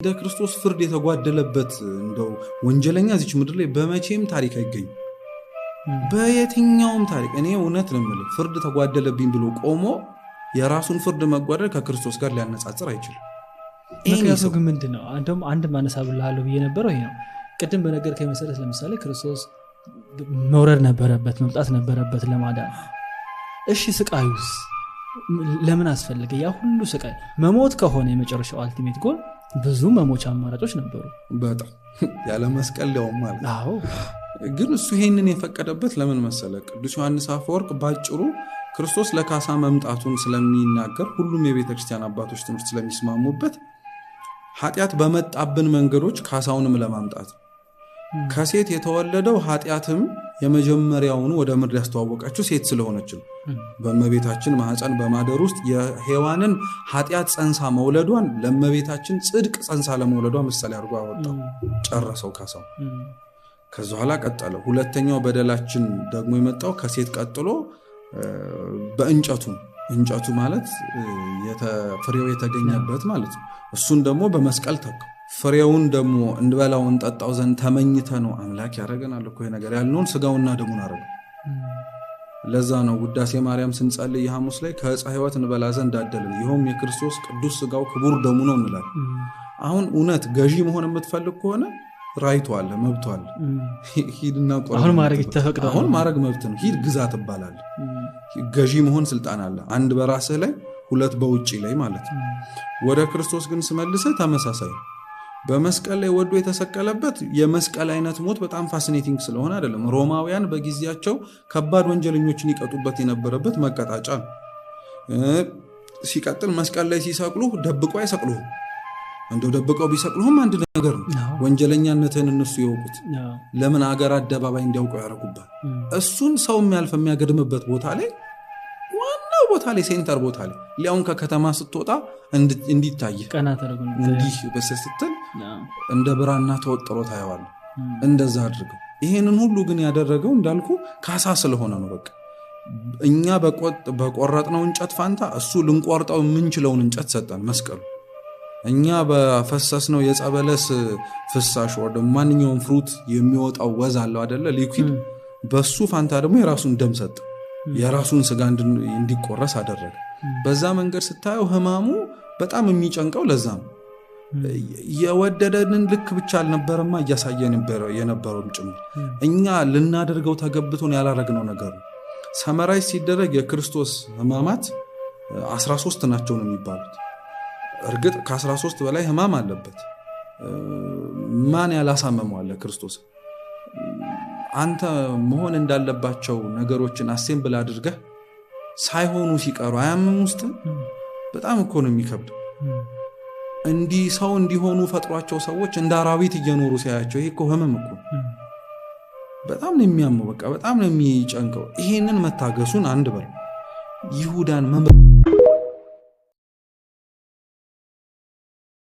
እንደ ክርስቶስ ፍርድ የተጓደለበት እንደው ወንጀለኛ እዚች ምድር ላይ በመቼም ታሪክ አይገኝም። በየትኛውም ታሪክ እኔ እውነት ነው የምልህ፣ ፍርድ ተጓደለብኝ ብሎ ቆሞ የራሱን ፍርድ መጓደል ከክርስቶስ ጋር ሊያነጻጽር አይችልም። ምክንያቱ ግን ምንድን ነው? እንደውም አንድ ማነሳ ብልሃለሁ ብዬ ነበረው ይሄ ነው። ቅድም በነገርከኝ መሰረት ለምሳሌ ክርስቶስ መውረድ ነበረበት፣ መምጣት ነበረበት ለማዳን። እሺ ስቃዩስ ለምን አስፈለገ? ያ ሁሉ ስቃይ መሞት ከሆነ የመጨረሻው ultimate goal ብዙ መሞቻ አማራጮች ነበሩ። በጣም ያለ መስቀል ሊያውም ማለት። ግን እሱ ይሄንን የፈቀደበት ለምን መሰለ? ቅዱስ ዮሐንስ አፈወርቅ ባጭሩ ክርስቶስ ለካሳ መምጣቱን ስለሚናገር፣ ሁሉም የቤተክርስቲያን አባቶች ትምህርት ስለሚስማሙበት፣ ኃጢአት በመጣብን መንገዶች ካሳውንም ለማምጣት። ከሴት የተወለደው ኃጢአትም የመጀመሪያውኑ ወደ ምድር ያስተዋወቀችው ሴት ስለሆነች ነው። በእመቤታችን ማህፀን በማደር ውስጥ የሔዋንን ኃጢአት ጸንሳ መውለዷን ለእመቤታችን ጽድቅ ጸንሳ ለመውለዷ ምሳሌ አድርጎ አወጣው። ጨረሰው ካሳው። ከዚ በኋላ ቀጠለ። ሁለተኛው በደላችን ደግሞ የመጣው ከሴት ቀጥሎ በእንጨቱ፣ እንጨቱ ማለት ፍሬው የተገኘበት ማለት ነው። እሱን ደግሞ በመስቀል ተካው። ፍሬውን ደግሞ እንበላው እንጠጣው ዘንድ ተመኝተ ነው አምላክ ያደረገናል እኮ ይሄ ነገር ያልነውን ስጋውና ደሙን አደረገው። ለዛ ነው ውዳሴ ማርያም ስንጸልይ ሐሙስ ላይ ከዕፀ ሕይወት እንበላ ዘንድ አደለን፣ ይኸውም የክርስቶስ ቅዱስ ስጋው ክቡር ደሙ ነው እንላለን። አሁን እውነት ገዢ መሆን የምትፈልግ ከሆነ right ኡ አለ፣ መብቱ አለ። ሂድና አሁን ማድረግ ተፈቅዷል። አሁን ማድረግ መብት ነው። ሂድ ግዛ ትባላለህ። ገዢ መሆን ስልጣን አለ። አንድ በራስህ ላይ፣ ሁለት በውጪ ላይ ማለት ነው። ወደ ክርስቶስ ግን ስመልስህ ተመሳሳይ ነው። በመስቀል ላይ ወዶ የተሰቀለበት የመስቀል አይነት ሞት በጣም fascinating ስለሆነ አይደለም። ሮማውያን በጊዜያቸው ከባድ ወንጀለኞችን ይቀጡበት የነበረበት መቀጣጫ ነው። ሲቀጥል መስቀል ላይ ሲሰቅሉ ደብቀው አይሰቅሉህም። እንደው ደብቀው ቢሰቅሉህም አንድ ነገር ነው። ወንጀለኛነትህን እነሱ ይወቁት። ለምን አገር አደባባይ እንዲያውቀው ያደርጉባል። እሱን ሰው የሚያልፍ የሚያገድምበት ቦታ ላይ፣ ዋናው ቦታ ላይ፣ center ቦታ ላይ፣ ሊያውን ከከተማ ስትወጣ እንዲታይ እንዲህ ስትል እንደ ብራና ተወጥሮ ታየዋለህ። እንደዛ አድርገው ይሄንን ሁሉ ግን ያደረገው እንዳልኩ ካሳ ስለሆነ ነው። በቃ እኛ በቆረጥነው እንጨት ፋንታ እሱ ልንቆርጠው የምንችለውን እንጨት ሰጠን፣ መስቀሉ። እኛ በፈሰስነው የጸበለስ ፍሳሽ ወደ ማንኛውም fruit የሚወጣው ወዝ አለው አደለ፣ liquid፣ በሱ ፋንታ ደግሞ የራሱን ደም ሰጠ፣ የራሱን ስጋ እንዲቆረስ አደረገ። በዛ መንገድ ስታየው ህማሙ በጣም የሚጨንቀው ለዛ ነው። የወደደንን ልክ ብቻ አልነበረማ እያሳየ የነበረውም ጭምር እኛ ልናደርገው ተገብቶን ያላረግነው ነገር ነው። Summarize ሲደረግ የክርስቶስ ህማማት 13 ናቸው ነው የሚባሉት። እርግጥ ከ13 በላይ ህማም አለበት። ማን ያላሳመመው አለ ክርስቶስ? አንተ መሆን እንዳለባቸው ነገሮችን assemble አድርገህ ሳይሆኑ ሲቀሩ አያምም ውስጥ? በጣም እኮ ነው የሚከብደው። እንዲህ ሰው እንዲሆኑ ፈጥሯቸው ሰዎች እንደ አራዊት እየኖሩ ሲያያቸው ይሄ እኮ ህመም እኮ በጣም ነው የሚያመው። በቃ በጣም ነው የሚጨንቀው። ይሄንን መታገሱን አንድ በል፣ ይሁዳን መምረጥ